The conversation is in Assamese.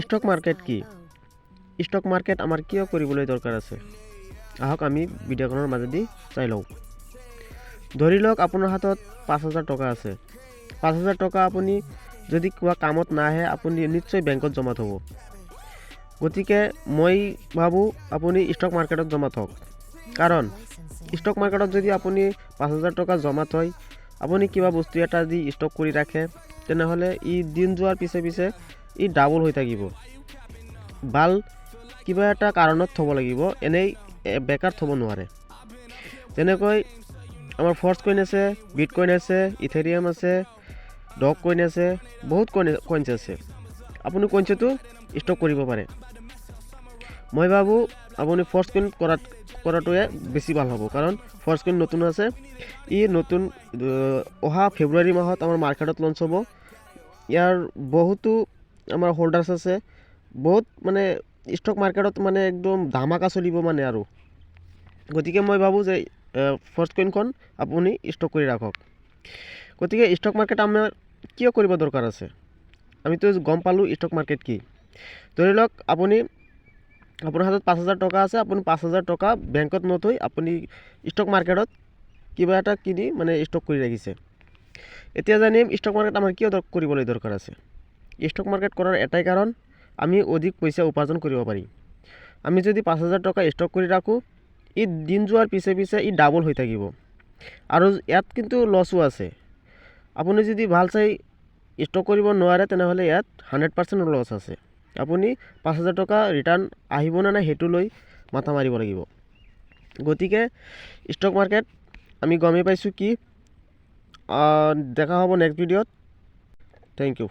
ষ্টক মাৰ্কেট কি? ষ্টক মাৰ্কেট আমাৰ কিয় কৰিবলৈ দৰকাৰ আছে? আহক, আমি ভিডিঅ'খনৰ মাজেদি চাই লওঁ। ধৰি লওক আপোনাৰ হাতত 5000 টকা আছে। 5000 টকা আপুনি যদি কিবা কামত নাহে, আপুনি নিশ্চয় বেংকত জমা থ'ব। গতিকে মই ভাবোঁ, আপুনি ষ্টক মাৰ্কেটত জমা থওক। কাৰণ ষ্টক মাৰ্কেটত যদি আপুনি 5000 টকা জমা থয়, আপুনি কিবা বস্তু এটা দি ষ্টক কৰি ৰাখে, তেনেহ'লে ই দিন যোৱাৰ পিছে পিছে ই ডাবল হৈ থাকিব। ভাল কিবা এটা কাৰণত থ'ব লাগিব, এনেই বেকাৰ থ'ব নোৱাৰে। যেনেকৈ আমাৰ ফৰ্চ কইন আছে, বিট কইন আছে, ইথেৰিয়াম আছে, ডগ কইন আছে, বহুত কইনছ আছে। আপুনি কইনছতো ষ্টক কৰিব পাৰে। মই ভাবোঁ, আপুনি ফৰ্চ কইন কৰাটোৱে বেছি ভাল হ'ব, কাৰণ ফৰ্চ কইন নতুন আছে। ই নতুন অহা ফেব্ৰুৱাৰী মাহত আমাৰ মাৰ্কেটত লঞ্চ হ'ব। ইয়াৰ বহুতো আমাৰ হোল্ডাৰ্ছ আছে। বহুত মানে ষ্টক মাৰ্কেটত মানে একদম ধামাকা চলিব মানে আৰু। গতিকে মই ভাবোঁ যে ফৰ্চ কইনখন আপুনি ষ্টক কৰি ৰাখক। গতিকে ষ্টক মাৰ্কেট আমাৰ কিয় কৰিব দৰকাৰ আছে? আমিতো গম পালোঁ ষ্টক মাৰ্কেট কি। ধৰি লওক আপোনাৰ হাতত 5000 টকা আছে। আপুনি 5000 টকা বেংকত নথৈ আপুনি ষ্টক মাৰ্কেটত কিবা এটা কিনি মানে ষ্টক কৰি ৰাখিছে। এতিয়া জানিম ষ্টক মাৰ্কেট আমাৰ কিয় কৰিবলৈ দৰকাৰ আছে। ষ্টক মাৰ্কেট কৰাৰ এটাই কাৰণ, আমি অধিক পইচা উপাৰ্জন কৰিব পাৰি। আমি যদি 5000 টকা ষ্টক কৰি ৰাখোঁ, ই দিন যোৱাৰ পিছে পিছে ই ডাবল হৈ থাকিব। আৰু ইয়াত কিন্তু লছো আছে। আপুনি যদি ভাল চাই ষ্টক কৰিব নোৱাৰে, তেনেহ'লে ইয়াত 100% লছ আছে। আপুনি 5000 টকা ৰিটাৰ্ণ আহিব নে নাই, সেইটো লৈ মাথা মাৰিব লাগিব। গতিকে ষ্টক মাৰ্কেট আমি গমেই পাইছোঁ কি। দেখা হ'ব নেক্সট ভিডিঅ'ত। Thank U.